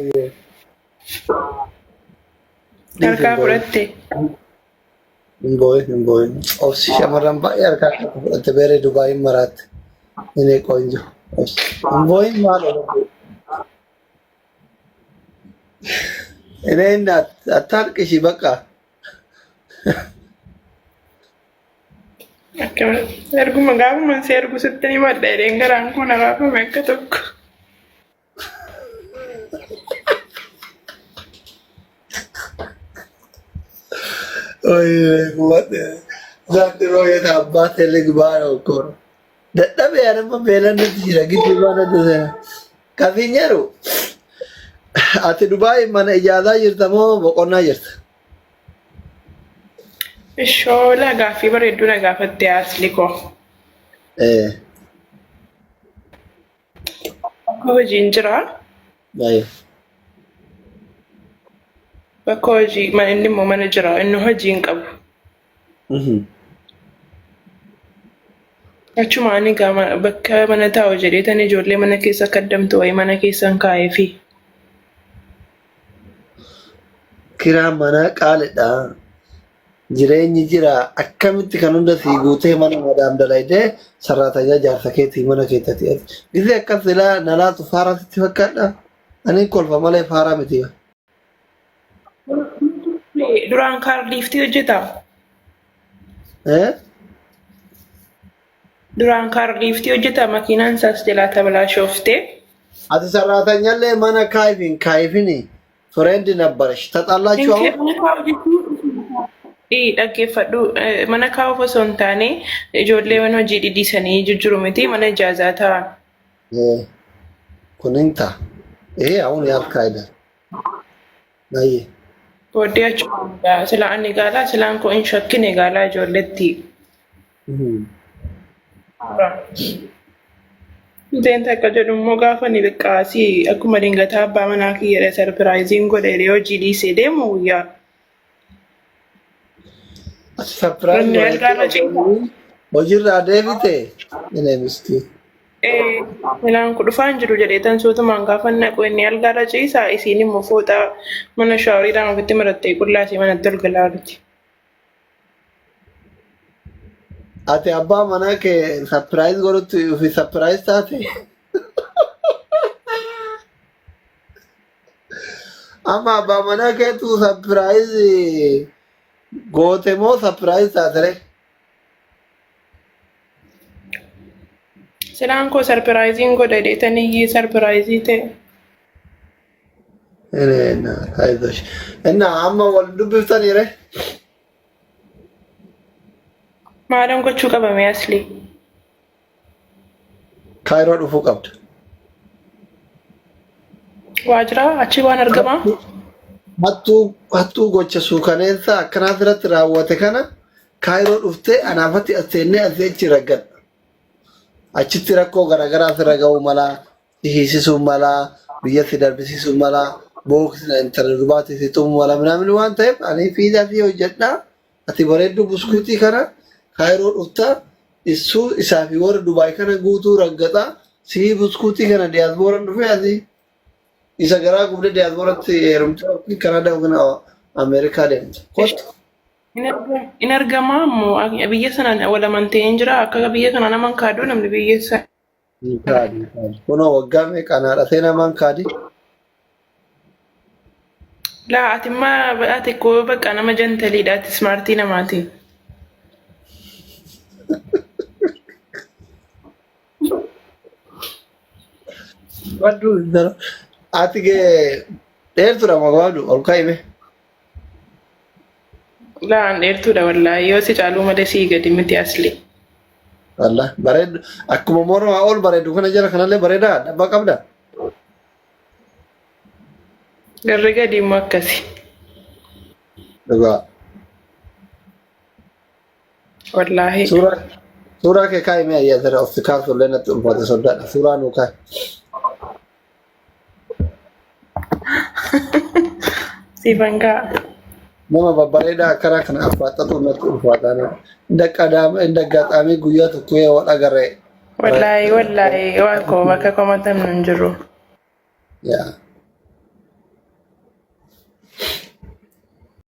Dhiisi Harkaa hin boo'in. fudhatte. Hin boo'in hin boo'in. Obsi shamarran baay'ee harkaa fudhatte beeree Dubaayin maraatte. Inni qoonjo. Obsi. Hin boo'in maal oolu. Inni inni attaarqishii bakka. Erguma gaafuma si ergu sitti ni madda jedheen garaan koo na raafame akka tokko. ዘንድሮ የት አባቴ ልግባ ነው እኮ ነው። Dadhabee anamma beelannatti jira gidduu baanatti seena. Kafiin jedhu ati Dubaay mana ijaaraa jirta moo boqonnaa jirta? Ishoola gaaffii bareedduu na gaafatte asli koo. Eh, Bakka hojiin jira. Baay'ee. Bakka hojii mana inni immoo mana jira. Inni hojii hin qabu. Achuma ani egaa bakka mana taa'u jedhee tan ijoollee mana keessa kaddamtu wayii mana keessan kaa'eefi. Kiraan manaa qaalidha. Jireenyi jira. Akkamitti kan hunda sii guutee mana madaam dalaydee sarraatayyaa jaarsa keetii mana keessatti. Gisee akkas silaa na laatu faaraa sitti fakkaadha. Ani kolfa malee faaraa miti. Duraan kaardiiftii hojjeta. Eh? Duraan kaardiiftii hojjeta makiinaan isaas jalaa tabalaashooftee. Ati sarraatanyallee mana kaayifin kaayifini friend ነበረሽ ተጣላችሁ አሁን? Mana kaa'u jechuun dhaggeeffadhu mana kaa'uuf osoo hin taane ijoollee mana hojii dhidhiisanii jijjiiru miti mana ijaazaa ta'an. Eh, kun hin ta'a. ይሄ አሁን ያልክ አይደል? Baay'ee. Booddee achuma sila ani gaalaa silaan koo hin shakkine gaalaa ijoolletti. Isheen takka jedhu immoo gaafa ni xiqqaasii akkuma dingataa abbaa manaa kiyya sarpiraayiziin godhe jedhee hojii dhiisee deemu guyyaa. Ati sarpiraayiz Inni algaarra ciisa. Hojiirraa deebite inni miskiin. Ee, Milaan kun dhufaan jiru jedhee tan suutumaan gaafa naqu inni algaarra ciisa isiin immoo fooxaa mana shaaworiidhaan ofitti marattee qullaa isii manatti ol galaa jirti. Ati abbaa manaa kee sarpiraayiz godhutti ofii sarpiraayiz taate. Amma abbaa manaa keetu sarpiraayiz goote moo sarpiraayiz taate ree? Silaan koo sarpiraayiziin godha jedhee tan iyyee sarpiraayizii ta'e. እኔ አይዞሽ እና amma wal dubbiftanii ree? Maalan gochuu qabame asli? Kaayiroo dhufuu qabda. Waajjira achi waan argamaa? Hattuu hattuu gocha suukaneessa akkanaa irratti raawwate kana Kaayiroo dhuftee anaafatti as seennee asii achi raggadha. Achitti rakkoo garaagaraa sirra ga'uu mala, si hiisisuu mala, biyya si darbisiisuu mala, booksi intala dubaatti si tumuu mala minaamin waan ta'eef ani fiizaa fi hojjedha. Ati bareedduu buskuutii kana Kaayiroo dhuftaa issuu isaa fi warra Dubaay kana guutuu raggaxa. Sii buskuutii kana diyaasbooraan dhufee asii isa garaa gubdee diyaasbooratti heerumtee yookiin Kanaadaa yookiin Ameerikaa deemta. Kottu. In argamaa immoo biyya sana wal amantee hin jira akka biyya kana naman kaaduu namni biyya sana. Hin kaadi, hin kaadi. Kunoo waggaa meeqa naadha namaan kaadi. Laa ati immoo ati koo bakka nama jantaliidha ati ismaartii namaati. Baddu intala. Ati gee dheertuudha moo gabaabdu ol kaa'ime. Laa an dheertuudha wallaahi yoo si caaluu malee sii gadi miti asli. Wallah bareedu akkuma mormaa ol bareedu kana jala kanallee bareedaa dhabbaa qabda. Garri gadi immoo akkasi. Dhugaa. Wallaahi. Suuraa suuraa kee kaa'i mee ayyaa sirra of kaasuu illee natti ulfaate sodaadha. Suuraa nuu kaa'i. Siifan ka'a. Nama babbareedaa akkanaa kana affaaxxatu natti ulfaata. Inda aggaxaamii guyyaa tokko yoo wal agarre. Wallaahi wallaahi waan koo bakka komatamnu hin jiru. Yaa.